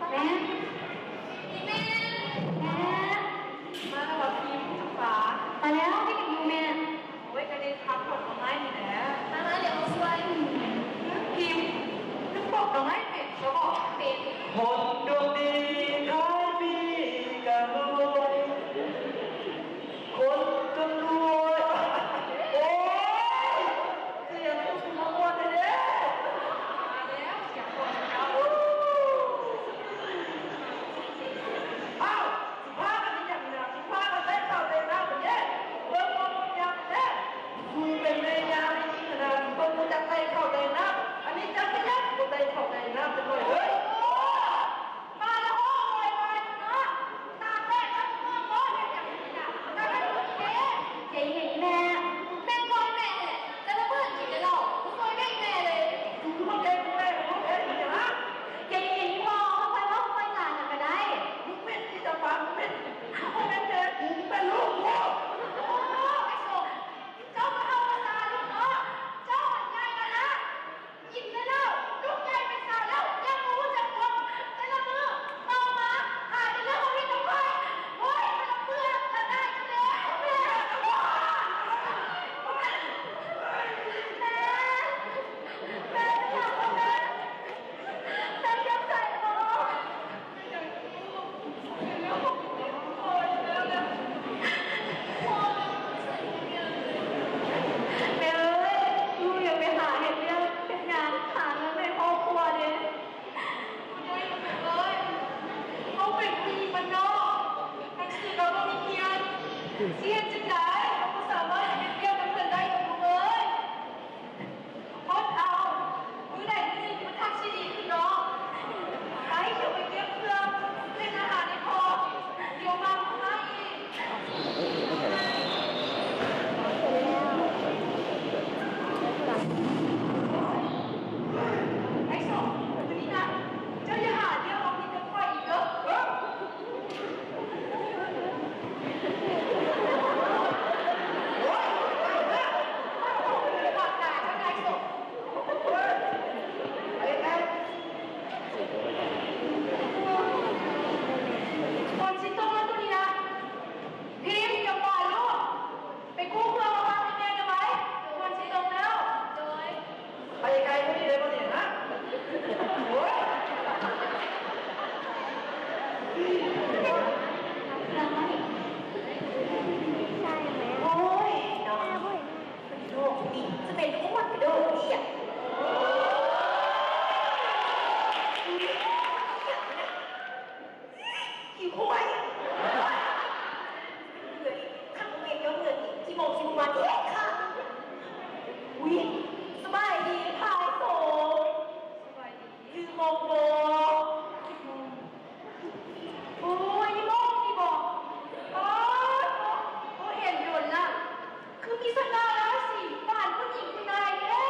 ແມ່ ແມ່ ແມ່ ມາແລ້ວຫວາພິມ ຈຳປາ? ມາແລ້ວ ເຮັດຫຍັງຢູ່ແມ່? ໂອ້ຍ ກະເຮັດຜັກກວາດດອກໄມ້ນີ້ແຫຼະ. ມາ ມາ ດຽວເຮົາຊ່ວຍ. ພິມ ຄືປອກດອກໄມ້ເປັນຊະບໍ? ເປັນ. ຄົນດວງດີທ້າຍປີກະລວຍ ຄົນຈົນລວຍ ໂອ້ຍ ສຽງຄືມາມ່ວນແທ້ໆ. ມາແລ້ວ ສຽງກ່ອນເຈົ້າ. ອ້າວ ຊິພາກັນເຮັດຫຍັງນະ? ຊິພາກັນໄຕ່ເຂົ້າໄຕ່ນ້ຳເດ້. ເບິ່ງບໍ່ຮູ້ຈັກແທ້. ຄືເປັນແມ່ຍ່າແມ່ຍິງຫັ້ນນະ ຊິເບິ່ງຮູ້ຈັກໄຕ່ເຂົ້າໄຕ່ນ້ຳ. ອັນນີ້ຈັກເປັນຫຍັງ ບໍ່ໄຕ່ເຂົ້າໄຕ່ນ້ຳຈັກໜ້ອຍເລີຍ. ມາລະໂອ້ ໂວຍວາຍເນາະ ຕາກແດດທັງເມືອງບໍ່ ເຮັດຫຍັງຢູ່ນີ້ນະ? ກະເຮັດຢູ່ນີ້ເດ້. ໃຈເຢັນແມ່ ແມ່ນຄວາມແມ່ແຫຼະ ແຕ່ລະມື້ກິນແຕ່ເຫຼົ້າ ບໍ່ຊ່ວຍແມ່ແມ່ເລີຍ. ຄືມາແກ້ແມ່ ມາແກ້ແມ່ຫຍັງ? ໃຈເຢັນພໍ່ ຄ່ອຍເວົ້າຄ່ອຍຈາກັນກະໄດ້. ມຶງແມ່ນອີ່ຕາປາ ມຶງແມ່ນ ບໍ່ແມ່ນແມ່ກູ ມຶງແມ່ນລູກກູ. ໂອ້ ໄອ້ສົມ ເຈົ້າກະເວົ້າພາສາລູກເນາະ ເຈົ້າຫັ້ນໃຫຍ່ແລ້ວນະ. ກິນແຕ່ເຫຼົ້າ ລູກໃຫຍ່ເປັນສາວແລ້ວ ຍັງບໍ່ຮູ້ຈັກຄວາມ. ແຕ່ລະມື້ເມົາມາ ຫາແຕ່ເລື່ອງມາເຮັດນຳຂ້ອຍ. ໂອ້ຍ ຂ້ອຍລະເບື່ອລະໜ່າຍຢູ່ແລ້ວ. ແມ່ ແມ່ ແມ່ ແມ່ເປັນຫຍັງບໍ່ແມ່? ແມ່ເຈັບໃຈບໍ່? ແມ່ເອີຍ ລູກຢ່າໄປຫາເຮັດວຽກເຮັດງານ ຫາເງິນໃຫ້ຄອບຄົວເດ້. ບໍ່ໄດ້ດອກລູກເອີຍ ເຮົາເປັນຜູ້ຍິງບ້ານນອກ ໜັງສືກະບໍ່ມີຮຽນ ຊິເຮັດຈັ່ງໃດ ເຮົາບໍ່ສາມາດເຮັດວຽກນຳເພິ່ນໄດ້ດອກລູກເອີຍ. ອົດເອົາ ມື້ໃດມື້ໜຶ່ງມັນທັງຊິດີຂຶ້ນດອກ. ໄປ ເຈົ້າໄປກຽມເຄື່ອງເປັນອາຫານໃຫ້ພໍ່ ດຽວມາເຮົາມາອີກ. ໄອ້ສອງ ມື້ນີ້ນະ ເຈົ້າຢ່າຫາເລື່ອງມາຜິດກັບຂ້ອຍອີກເດີ້. ຝົນຊິຕົກແລ້ວໂຕນີ້ນະ ພິມກັບປອນລູກ ໄປກູ້ເຄື່ອງມາພັກໃຫ້ແມ່ແດ່ໄວ ຝົນຊິຕົກແລ້ວ. ໂດຍ. ໄປໄກກວ່ານີ້ໄດ້ບໍ່ນີ້ ຮະ? ໂອ້ຍ ໂອ້ຍ ນ້ອງ ໂລກນີ້ຈະເປັນຂອງມັນກະໂດດດຽກ. ຂີ້ຄວາຍ ຄັນບໍ່ແມ່ນຍ້ອນເງິນນີ້ ຂີ້ໝົກຊິບໍ່ມາແທ້ຄ່ະ. ອຸ້ຍ ສະບາຍດີພາຍໂສ. ສະບາຍດີ. ຄືໝົກບໍ່? ໂອ້ຍ ອີໝົກນີ້ບໍ? ໂອ້ຍ ບໍ່ເຫັນດົນລະ ຄືມີສະຫງ່າລາສີປານຜູ້ຍິງຜູ້ນາຍແທ້.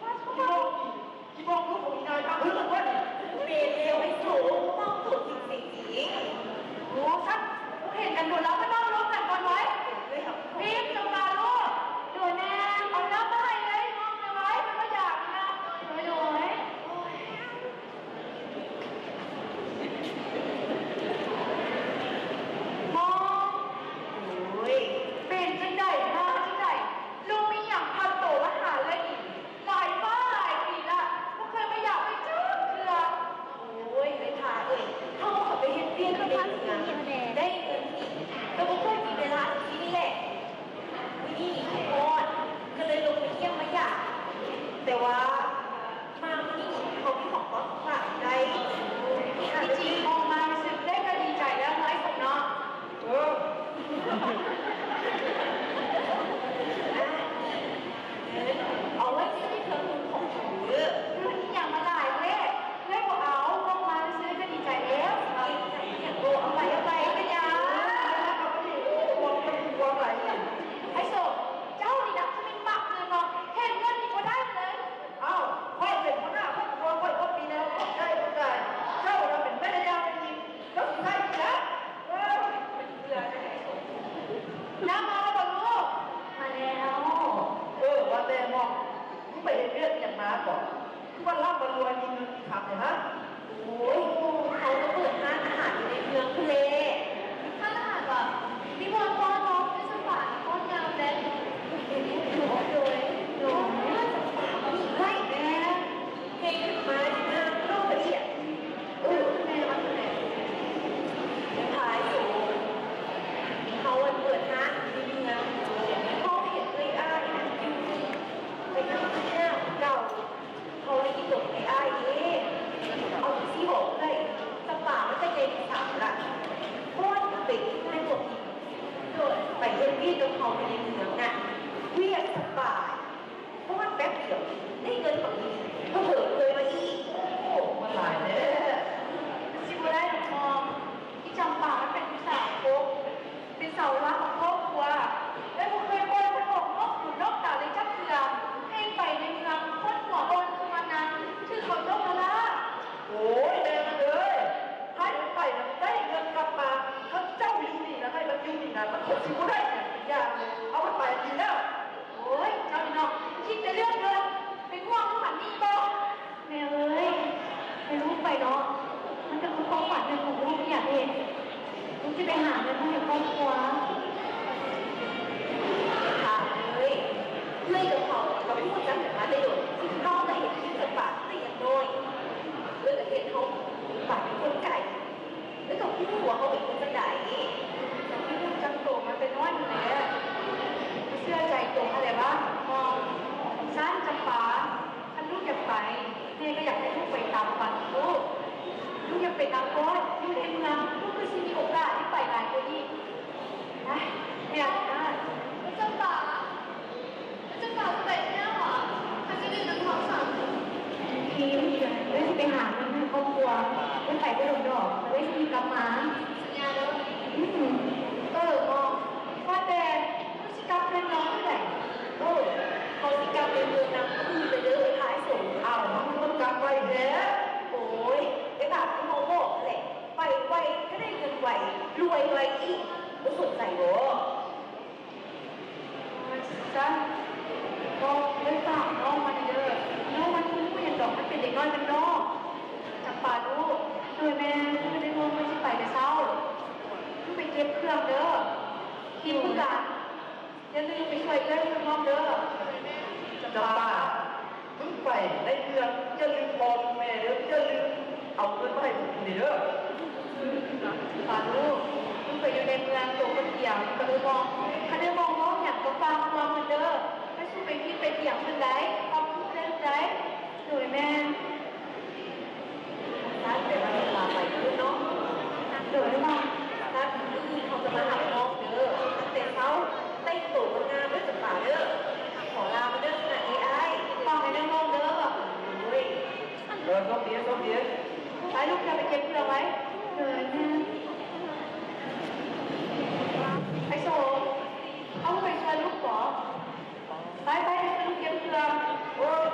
ອີໝົກນີ້ ອີໝົກລູກຂອງອີນາຍພາເພິ່ນເບິດ. ແມ່ນແລ້ວໄອ້ໂສ ເວົ້າໂຕຈິງເປັນຈິງ. ໂອ້ ຊັ້ນ ເຫັນກັນດົນລະ ມານັ່ງລົມກັນກ່ອນໄວ້. ພີມ ຈຳປາລູກ. ໂດຍແມ່. ເອົານ້ຳມາໃຫ້ເອື້ອຍນ້ອງແດ່ໄວ້ ເພິ່ນວ່າຢາກນະ. ໂດຍ ໂດຍ. ໂອ້ຍ ໂອ້ຍ ເປັນຈັ່ງໃດ ມາຈັ່ງໃດ ລູກມີຫຍັງພາໂຕມາຫາເອື້ອຍອີກ? ຫຼາຍມື້ຫຼາຍປີລະ ບໍ່ເຄີຍມາຢາມເອື້ອຍຈັກເທື່ອ. ໂອ້ຍ ເອື້ອຍພາເອີຍ ເຮົາກະໄປເຮັດວຽກຢູ່ໃນໂຮງງານ ໄດ້ເງິນດີ ກະບໍ່ຄ່ອຍມີເວລາ ຈັ່ງຊີ້ນີ້ແຫຼະ. ມື້ນີ້ຄິດຮອດ ກະເລີຍລົງມາຢ້ຽມມາຢາມ ແຕ່ວ່າມາມື້ນີ້ເຮົາມີຂອງມາຝາກໄດ້. ທີ່ຈິງອອກມາຊື່ໆ ໄດ້ກະດີໃຈແລ້ວເນາະ ອ້າຍສົມເນາະ. ເອີ ອ່ະ ນີ້ເງິນ ເອົາໄວ້ຊື້ເຄື່ອງນຸ່ງຂອງເຈົ້າເດີ. ເງິນອີ່ຫຍັງມາຫຼາຍແທ້? ເອື້ອຍບໍ່ເອົາ ອອກມາຊື່ໆ ກະດີໃຈແລ້ວ. ເອົາໄປ ເອົາໄປ ເປັນຫຍັງ? ອ້າຍສົມ ເຈົ້ານີ້ນະ ຈະແມ່ນປາກເກີນເນາະ ເຫັນເງິນນີ້ບໍ່ໄດ້ເລີຍ. ອ້າວ ຂ້ອຍເປັນຫົວໜ້າຄອບຄົວ ຂ້ອຍບໍ່ມີແນວຂອບໃຈຂອບໃຈ. ເຈົ້ານະເປັນແມ່ນຍາແມ່ຍິງ ເຈົ້າຊິໃຊ້ອີ່ຫຍັງ? ເອີ ເບື່ອແທ້. ນ້ຳມາແລ້ວບໍ່ລູກ? ມາແລ້ວ. ເອີ ວ່າແຕ່ມອງ ມຶງໄປເຮັດວຽກອີ່ຫຍັງມາເກາະ? ຄືວ່າລ່ຳວ່າລວຍ ມີເງິນມີຄຳແທ້ຫະ? ໂອ້ຍ ເ ເມືອງພຸ້ນແຫຼະ. ຖ້າຫາກວ່າມີບ່ອນປ້ອນເນາະ ເປັນສະປາປ້ອນງາມແດ່. ໂດຍ ໂດຍ ສະປານີ້ໄວ້ແດ່. ເຮັດຂຶ້ນມາດີງາມເນາະ ລະອຽດ. ເອີ ແມ່ນວ່າຊັ້ນແຫຼະ. ພາຍໂສ ເຮົາອັນເປີດຮ້ານຢູ່ເມືອງ ເຮົາເຫັນເອື້ອຍອ້າຍຢູ່ນີ້ ໄປນຳຜູ້ງາມເກົ່າ. ເຮົາໄດ້ອີ່ຕົນເອື້ອຍອ້າຍເດ້. ເອົາຈັ່ງຊີ້ບໍເອື້ອຍ ສະປາມັນກະໃຫຍ່ສາລະ ບ່ອນກະເປັນແມ່ນບໍ່ຜິດ. ໂດຍ ໄປເຮັດວຽກກັບເຮົາຢູ່ໃນເມືອງນະ ວຽກສະບາຍ. ເພາະວ່າແປັບດຽວໄດ້ເງິນບັກນີ້ ເພີ່ມເພີ່ມມາອີກ. ໂອ້ ມັນຫຼາຍແທ້. ຊິບໍ່ໄດ້ດອກນ້ອງ. ອີ່ຈຳປາມັນເປັນຜູ້ສາວໂຄກ ເປັນເສົາຫຼັກຂອງຄອບຄົວ ແລະບໍ່ເຄີຍປ່ອຍມັນອອກນອກຫູນອກຕາເລີຍຈັກເທື່ອ. ໃຫ້ໄປໃນເມືອງຄົນຫົວອ່ອນຄືມັນນັ້ນ ຖືກເຂົາຕົກລະລາ. ໂອ້ຍ ແມ່ມັນເອີຍ ໃຫ້ມັນໄປນະ ໄດ້ເງິນກັບມາ. ຄັນເຈົ້າຢູ່ນີ້ນະ ໃຫ້ມັນຢູ່ນີ້ນະ ມັນຄົງຊິບໍ່ໄດ້ຫຍັງຈັກຢ່າງ. ເອົາມັນໄປດີແລ້ວ. ໂອ້ຍ ເຈົ້ານີ້ເນາະ ຄິດແຕ່ເລື່ອງເງິນ ເປັນຫ່ວງຄືໝານີ້ບໍ? ແມ່ເອີຍ ໃຫ້ລູກໄປເນາະ ມັນກະຄືຄວາມຝັນໜຶ່ງຂອງລູກທີ່ຢາກເຮັດ. ລູກຊິໄປຫາເງິນມາໃຫ້ຄອບຄົວ. ຖາມເອີຍ ເອື້ອຍກັບເຮົາກະຮູ້ຈັກກັນມາແຕ່ດົນ. ເຮົາກະເຫັນຄລິບຈຳປາແຕ່ຍັງນ້ອຍ ເອື້ອຍກະເຫັນເຮົາກາຍເປັນຄົນໄກ. ແລ້ວກະຮູ້ວ່າເຮົາເປັນຄົນຈັ່ງໃດ. ກະຮູ້ຈັກໂຕມາແຕ່ນ້ອຍພຸ້ນແຫຼະ. ກະເຊື່ອໃຈໂຕຫັ້ນແຫຼະວ່າ. ຊັ້ນຈຳປາ ຄັນລູກຢາກໄປ ແມ່ກະຢາກໃຫ້ລູກໄປຕາມຝັນລູກ. ລູກຢາກເປັນນັກຮ້ອງຢູ່ໃນເມືອງ ລູກຄືຊິມີໂອກາດໄດ້ໄປຫຼາຍກວ່ານີ້. ໄປ ແມ່ອະນຸຍາດ. ຈຳປາ ຈຳປາຈະໄປເທື່ອຫວາ? ຄັນຈະໄດ້ນຳເຮົາສາມຄົນ. ພິມ ເອື້ອຍຊິໄປຫາເງິນໃຫ້ຄອບຄົວ ເອື້ອຍໄປບໍ່ດົນດອກ ເອື້ອຍຊິກັບມາ. ສັນຍາເດີ. ອືມ ເອີ ບອກ ວ່າແຕ່ ຊິກັບເມືອງເຮົາມື້ໃດ? ເອີ ເຮົາຊິກັບໄປເມືອງນຳມື້ອື່ນເລີຍເດີ ອ້າຍສົມ. ອ້າວ ມັນຕ້ອງກັບໄວແທ້. ໂອ້ຍ ກະຕາມທີ່ເຮົາບອກຫັ້ນແຫຼະ ໄປໄວກະໄດ້ເງິນໄວ ລວຍໄວອີກ. ບໍ່ສົນໃຈບໍ? ຊັ້ນ ບອກເລີຍ ຝາກນ້ອງມັນແດ່ເດີ. ນ້ອງມັນບໍ່ຮູ້ຫຍັງດອກ ມັນເປັນເດັກນ້ອຍບ້ານນອກ. ຈຳປາລູກ. ໂດຍແມ່ ເອື້ອຍໄດ້ບອກວ່າຊິໄປແຕ່ເຊົ້າ ໄປເກັບເຄື່ອງເດີ. ຄິດຄືກັນ ຢ່າລືມໄປຊ່ວຍເອື້ອຍເມືອງນອກເດີ. ຈຳປາ ມຶງໄປໃນເມືອງ ຢ່າລືມພໍ່ລືມແມ່ເດີ ຢ່າລືມເອົາເງິນມາໃຫ້ພວກກູເດີ. ປາລູກ ມຶງໄປຢູ່ໃນເມືອງໂຕຄົນດຽວ ກະເລີຍບອກ ຄັນເອື້ອຍບອກເວົ້າຫຍັງກະຟັງຄວາມເພິ່ນເດີ ຢ່າສູ່ໄປຜິດໄປຖຽງເພິ່ນໃດ ຟັງຮູ້ໄດ້ລູກໃດ. ໂດຍແມ່. ຊັ້ນແປວ່າຊິພາໄປເດີນ້ອງ. ໂດຍ ຊັ້ນມື້ອື່ນເຮົາຈະມາຮັບນ້ອງເດີ ຕັ້ງແຕ່ເຊົ້າ ແຕ່ງໂຕງາມໆເດີ ຈຳປາເດີ. ຂໍລາມາເດີ ສະບາຍດີອ້າຍ. ຝາກໄວ້ນຳນ້ອງເດີ. ໂດຍ. ເອີ ໂຊກດີ ໂຊກດີ. ໄປລູກ ຈະໄປເກັບເຄື່ອງໄວ້. ໂດຍແມ່. ໄອ້ໂສ ເຮົາໄປຊ່ວຍລູກບໍ? ໄປ ໄປ ໄປເກັບເຄື່ອງ. ໂອ້ຍ.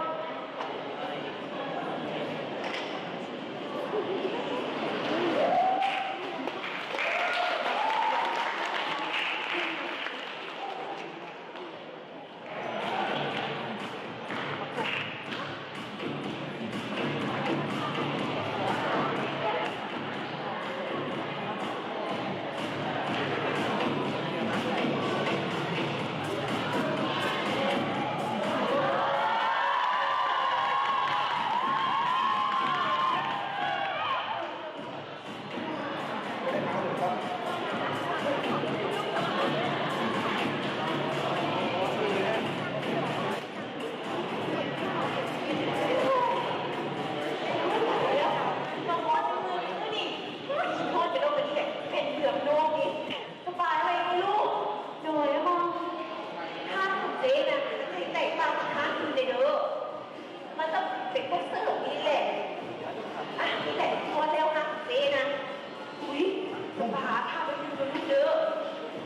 ສະບາຍໄວບໍ່ລູກ? ໂດຍ ອ້າຍບ່າວ. ຮ້ານຂອງເຈ້ນະ ມັນຊິແຕກຕ່າງຈາກຮ້ານອື່ນເດີ. ມັນຕ້ອງເປັນພວກເສີບນີ້ແຫຼະ. ອ່ະ ນີ້ແຫຼະ ຮອດແລ້ວຮ້ານຂອງເຈ້ນະ. ອຸ້ຍ ສະບາຍ ຖ້າໄປຢູ່ນຳລູກເດີ.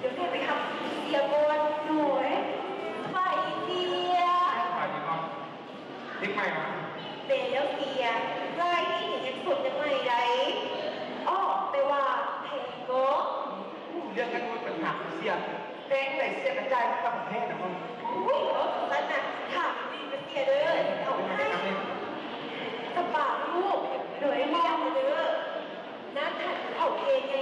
ດຽວແມ່ໄປຫາເສຍກ່ອນ. ໂດຍ. ສະບາຍດີເສຍ. ສະບາຍດີເນາະ. ເດັກໃໝ່ຫວາ? ແມ່ນແລ້ວເສຍ ລາຍນີ້ຍັງສົດຍັງໃໝ່ໃດ໋. ອໍ ແຕ່ວ່າແພງເນາະ. ຮູ້ເລື່ອງກັນໝົດບັນຫາເສຍ. ແພງໃດເສຍກະຈ່າຍຕາມແພງນະ. ໂອ້ຍ ເວົ້າຈັ່ງຊັ້ນນະ ຖາມດີກະເສຍເດີ. ເອົາໃຫ້ ສະບາຍລູກ. ໂດຍ ມາເດີ. ນັ້ນຫັ້ນເຖົ້າແກ່ໃຫຍ່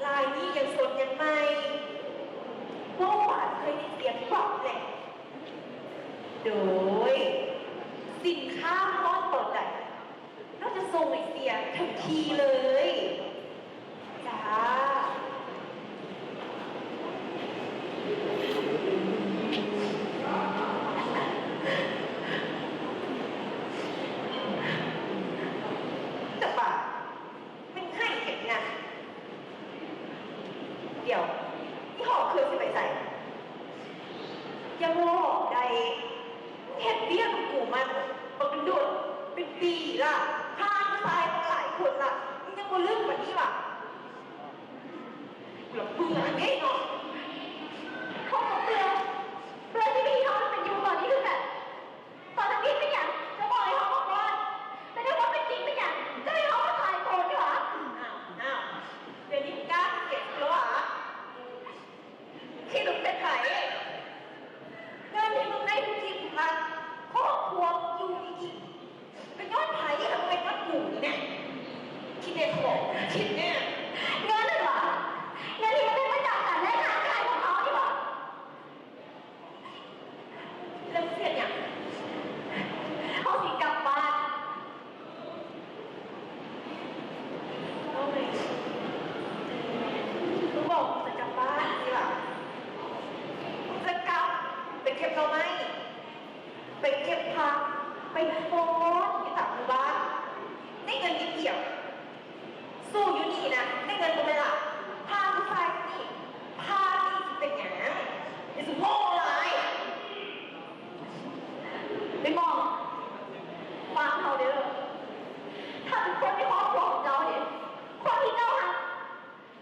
ລາຍນີ້ຍັງສົດຍັງໃໝ່ ບໍ່ຫວານເຄີຍໄດ້ສຽງປັບແຫຼະ. ໂດຍ ສິນຄ້າຮອດຕອນໃດ ເຮົາຈະສົ່ງໃຫ້ເສຍທັນທີເລີຍ. ຈ້າ. ຈະປາກ ແມ່ນໃຫ້ຫຍັງນະ? ດຽວ ອີ່ຫໍ່ເຄືອຊິໄປໃສ? ຢ່າບອກໄດ໋ ມຶງເຮັດວຽກນຳກູມາບັກດົນ ເປັນປີລະ ຜ່ານຜູ້ຊາຍມາຫຼາຍຄົນລະ ມຶງຍັງບໍ່ລຶ້ງປານນີ້ຫວາ? ກູລະເບື່ອເດ້ເນາະ. ເຂົາກໍເບື່ອ ເບື່ອທີ່ມີເຮົາເປັນຢູ່ຕອນນີ້ຄືກັນ. ຕອນທຳອິດເປັນຫຍັງ ເຈົ້າບອກໃຫ້ເຮົາມາກ່ອນ ແຕ່ໃນຄວາມເປັນຈິງເປັນຫຍັງ ເຈົ້າໃຫ້ເຮົາມາຂາຍໂຕນີ້ຫວາ? ອ້າວ ອ້າວ ດຽວນີ້ມຶງກ້າຂຽນກູແລ້ວຫວາ? ຄິດວ່າເປັນໃຜ? ເງິນທີ່ມຶງໄດ້ທຸກທິດທຸກທາງ ຄອບຄົວມຶງຢູ່ດີໆ ກໍຍ້ອນໃຜ? ກໍບໍ່ແມ່ນຍ້ອນກູນີ້ນະ. ຄິດແດ່ເຖາະ ຄິດແດ່. ເງິນນັ້ນຫວາ? ເງິນທີ່ມັນເປັນມາຈາກການແລກງານຂາຍຂອງເຮົານີ້ຫວາ? ແລ້ວເຮັດຫຍັງ? ເຮົາຊິກັບບ້ານ. ເອົາແມ່ ມຶງບອກກູຈະກັບບ້ານຊິຫວາ? ກູຈະກັບໄປເກັບໜໍ່ໄມ້ ໄປເກັບຜັກ ໄປຟ້ອນຢູ່ຕາມໝູ່ບ້ານ ໄດ້ເງິນນິດດຽວ. ສູ້ຢູ່ນີ້ນະ ໄດ້ເງິນບໍ່ແມ່ນຫຼາຍ ພາຜູ້ຊາຍນີ້ ພານີ້ຊິເປັນຫຍັງ? ຢ່າສູ່ໂງ່ຫຼາຍ. ໄດ້ໝໍ ຟັງເຮົາເດີ ຖ້າເປັນຄົນໃນຄອບຄົວຂອງເຈົ້າເດ ຄົນທີ່ເຈົ້າຮັກ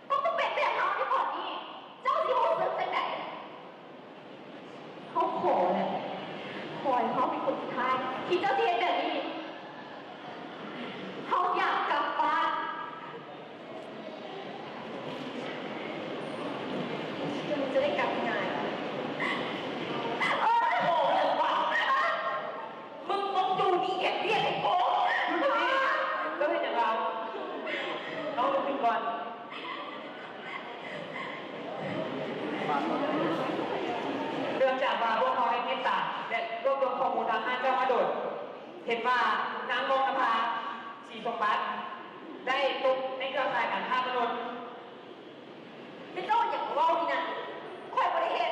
ກໍຕ້ອງເປັນແບບເຮົາໃນຕອນນີ້ ເຈົ້າຊິຮູ້ສຶກຈັ່ງໃດ? ເຮົາຂໍແຫຼະ ຂໍໃຫ້ເຮົາເປັນຄົນສຸດທ້າຍທີ່ເຈົ້າຊິເຮັດແບບນີ້. ເຮົາຢາກກັບບ້ານ. ເຈົ້າຈະໄດ້ກັບງ່າຍ. ເອີ ຂໍເລີຍວ່າ ມຶງຕ້ອງຢູ່ນີ້ເຮັດວຽກໃຫ້ກູ. ເຈົ້າເຮັດຫຍັງລາວ? ນ້ອງລຸກຂຶ້ນກ່ອນ. ເນື່ອງຈາກວ່າພວກເຮົາໄດ້ຕິດຕາມ ແລະ ລວບລວມຂໍ້ມູນທາງຮ້ານເຈົ້າມາດົນ, ເຫັນວ່ານາງມອງນະພາ ສີສົມບັດ ໄດ້ຕົກໃນເຄືອຂ່າຍການຄ້າມະນຸດ. ແມ່ນເຈົ້າຫຍັງມາເວົ້ານີ້ນະ? ຂ້ອຍບໍ່ໄດ້ເຮັດ.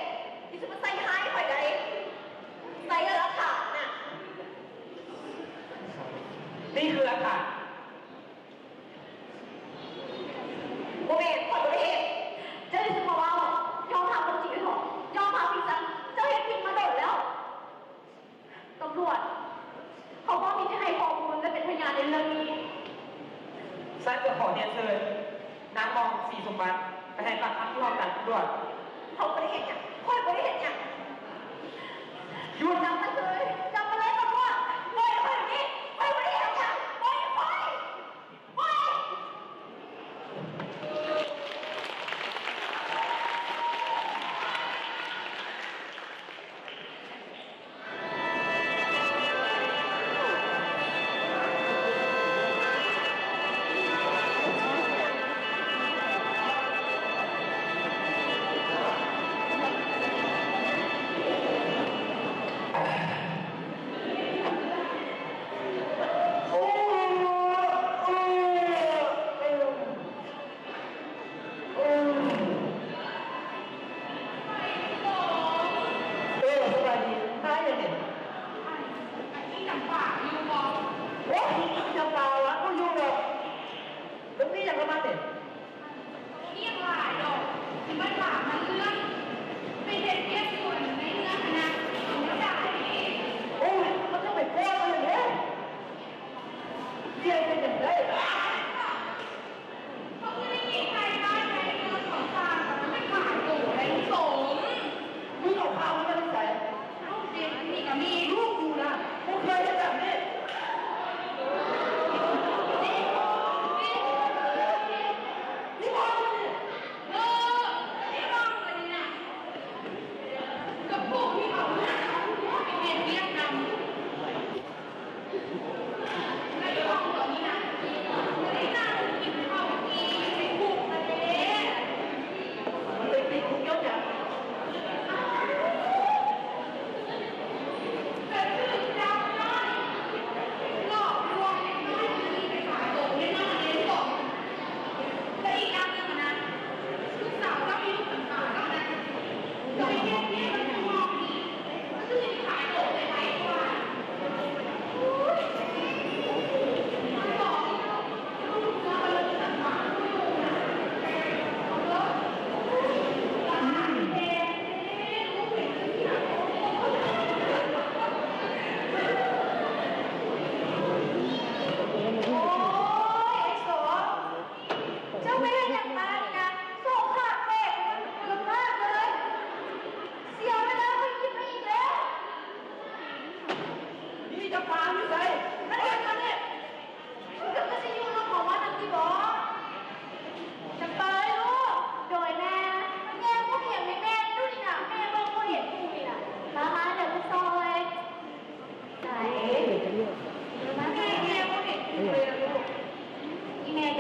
ຢ່າຊິມາໃສ່ຮ້າຍຂ້ອຍໄດ໋. ໃສ່ແລ້ວຫຼັກຖານນະ? ນີ້ຄືຫຼັກຖານ. ບໍ່ແມ່ນ ຂ້ອຍບໍ່ໄດ້ເຮັດ. ເຈົ້າຢ່າຊິມາເວົ້າ. ຍອມຮັບຄວາມຈິງເຖາະ. ຍອມຮັບທີ່ຊັ້ນ ເຈົ້າເຮັດຜິດມາດົນແລ້ວ. ຕຳຫຼວດ ເຂົາພ້ອມທີ່ຈະໃຫ້ຂໍ້ມູນ ແລະ ເປັນພະຍານໃນເລື່ອງນີ້. ຊັ້ນກໍຂໍຮຽນເຊີນ ນາງມອງ ສີສົມບັດ ໄປໃຫ້ປາກຄຳທີ່ຫ້ອງການຕຳຫຼວດ. ເຂົາບໍ່ໄດ້ເຮັດຫຍັງ. ຂ້ອຍບໍ່ໄດ້ເຮັດຫຍັງ. ຢຸດນຳມາເຊີນ. ນຳມາເລີຍຕຳຫຼວດ. ປ່ອຍຂ້ອຍດຽວນີ້. ຂ້ອຍບໍ່ໄດ້ເຮັດຫຍັງ. ປ່ອຍຂ້ອຍ. ເອີ ສະບາຍດີ. ມາຫຍັງນີ້? ອັນນີ້ຈຳປາຢູ່ບໍ່? ໂອ້ຍ ຈຳປາລະບໍ່ຢູ່ດອກ. ແລ້ວມີຫຍັງກັບມັນນີ້? ບໍ່ມີຫຍັງຫຼາຍດອກ. ຊິມາຖາມມັນເລື່ອງໄປເຮັດວຽກສວນໃນເຮືອນຫັ້ນນະ ເປັນແນວໃດ? ໂອ້ຍ ມັນກໍໄປໂພດມັນເລີຍເດ້. ວຽກເຮັດຫຍັງໄດ້? ເຂົາຄືໄດ້ຍິນໄທບ້ານໄທເມືອງເຂົາສ້າງ ມັນຂາຍໂຕໄດ້ສົມ. ມຶງເອົາຂ່າວມັນມາແຕ່ໃສ? ເອົ້າ ເດັກນີ້ກໍມີ. ລູກກູນະ ບໍ່ເຄີຍເຮັດແບບນີ້.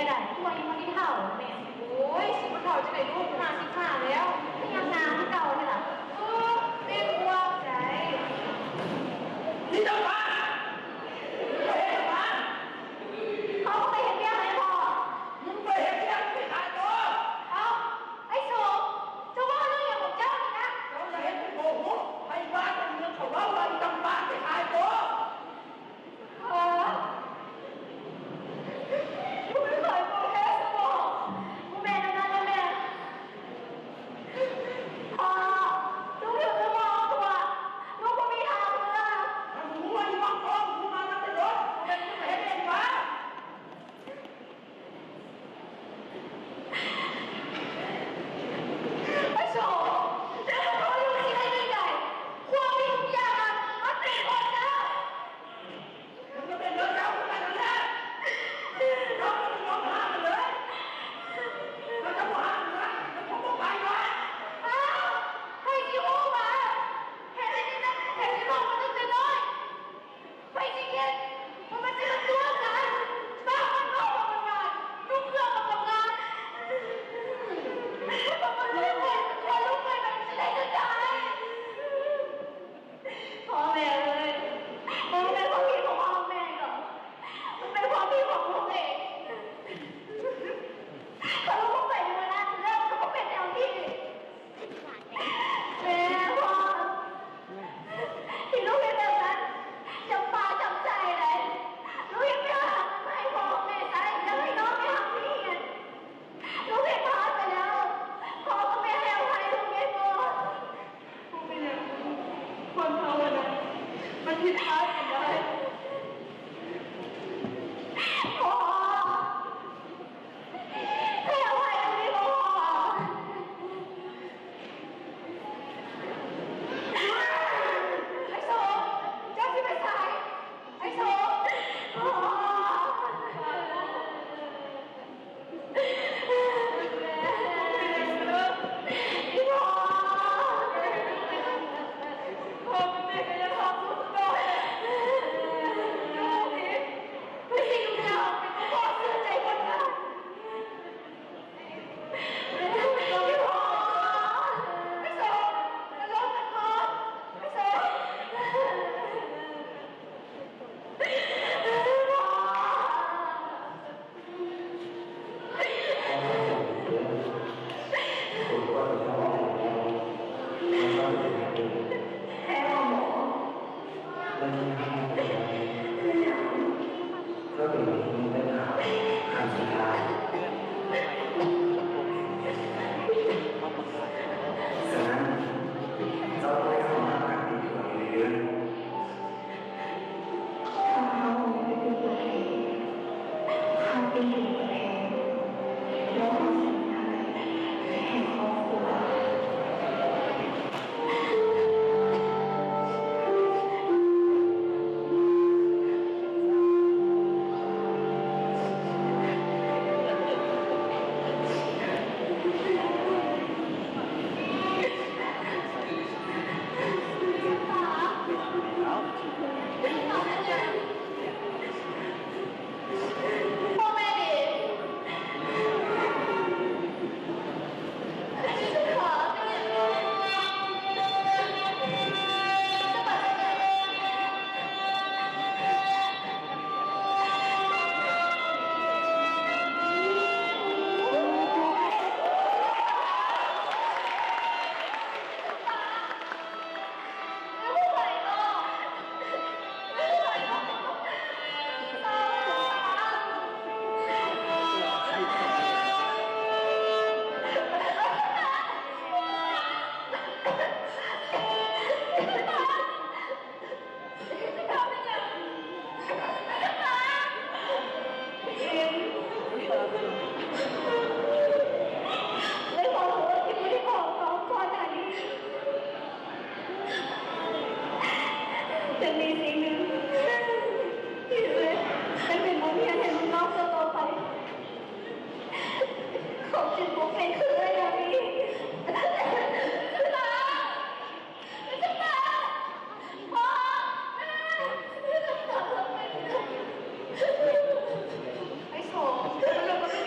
ໃດ ຄືວ່າຍັງບໍ່ໄດ້ເຖົ້າແມ່. ໂອ້ຍ ຊິບໍ່ເຖົ້າຈັ່ງໃດລູກ ຫ້າສິບຫ້າແລ້ວ ຍັງງາມຄືເກົ່າຫັ້ນລະ. ເອີ ແມ່ບໍ່ວ່າໃດ. ນີ້ເຈົ້າມາ ເຮັດຫຍັງມາ? ເຂົາໄປເຮັດວຽກໃຫ້ພໍ່. ມຶງໄປເຮັດວຽກ ໄປຂາຍຕົວ. ເອົ້າ ໄອ້ສົມ ເຈົ້າເວົ້າເລື່ອງຫຍັງຂອງເຈົ້ານີ້ນະ? ເຈົ້າຢ່າເຮັດເປັນໂກຫກ ໃຫ້ບ້ານໃຫ້ເມືອງເຂົາເວົ້າວ່າອີ່ຈຳປາໄປຂາຍຕົວ. ອໍ ລູກເຄີຍໂກຫກແທ້ຊັ້ນບໍ? ບໍ່ແມ່ນແນວນັ້ນແຫຼະແມ່. ພໍ່ ລູກຖືກເອົາຕົວ ລູກບໍ່ມີທາງເລືອກ. ຖ້າຮູ້ວ່າຢູ່ໝາກຄອງ ຮູ້ມາຕັ້ງແຕ່ດົນ ບໍ່ແມ່ນເຮັດເອງຫວາ? ໄອ້ໂສ ແຕ່ວ່າພໍ່ລູກຊິໄດ້ຈັ່ງໃດ? ຄວາມຜິດທຸກຢ່າງມັນເປັນຂອງເຈົ້າ. ມັນກໍເປັນເລື່ອງເຈົ້າຄືກັນນັ້ນແຫຼະ. ເຈົ້າກໍບໍ່ຍອມຫາມັນເລີຍ. ຖ້າເຈົ້າບໍ່ຫາມັນເລີຍ ມັນຄົງບໍ່ໄປດອກ. ອ້າວ ໃຜຊິຮູ້ວ່າ ເຮັດອັນນີ້ນະ ໃຜຊິບອກມາຕັ້ງແຕ່ນ້ອຍ? ໃຜຊິຄິດວ່າມັນຊິມາຕົວະກັນ ປາກມັນເວົ້າວ່າມັນຫວານ ນຸ່ງເຄື່ອງມັນກໍງາມ. ຖ້າບໍ່ຮູ້ໄປ ຖ້າລູກໄປ ມັນຊິໄດ້ຈັ່ງໃດ? ພໍ່ແມ່ເອີຍ ມັນບໍ່ແມ່ນຄວາມຜິດຂອງພໍ່ແມ່ດອກ ມັນເປັນຄວາມຜິດຂອງລູກເອງ. ຖ້າລູກບໍ່ໄປໃນມື້ນັ້ນ ເລື່ອງມັນກໍບໍ່ເປັນແນວນີ້. ແມ່ ພໍ່ ທີ່ລູກເຮັດແບບນັ້ນ ຈຳປາຈຳໃຈໃດ. ລູກຢາກໄປຫາເງິນມາໃຫ້ພໍ່ກັບແມ່ໃຊ້ ຢາກໃຫ້ນ້ອງໄປຫາທີ່ຮຽນ. ລູກເຮັດພາດໄປແລ້ວ ພໍ່ກັບແມ່ໃຫ້ອະໄພລູກແດ່ພໍ່. ບໍ່ເປັນຫຍັງ ຄົນເຮົາຫັ້ນນະ ມັນຜິດພາດກັນໄດ້. ພໍ່ ໃຫ້ອະໄພລູກແດ່ພໍ່. ໄອ້ໂສ ເຈົ້າຊິໄປໃສ? ໄອ້ໂສ ພໍ່ ແຕ່ມີສິ່ງໜຶ່ງທີ່ເອື້ອຍໄດ້ເປັນບົດຮຽນໃຫ້ລູກນ້ອງເທື່ອຕໍ່ໄປ. ເຂົາຈຶ່ງບໍ່ເປັນຄືເອື້ອຍແນວນີ້. ໄອ້ສອງ ມັນເລີຍບໍ່ເປັນ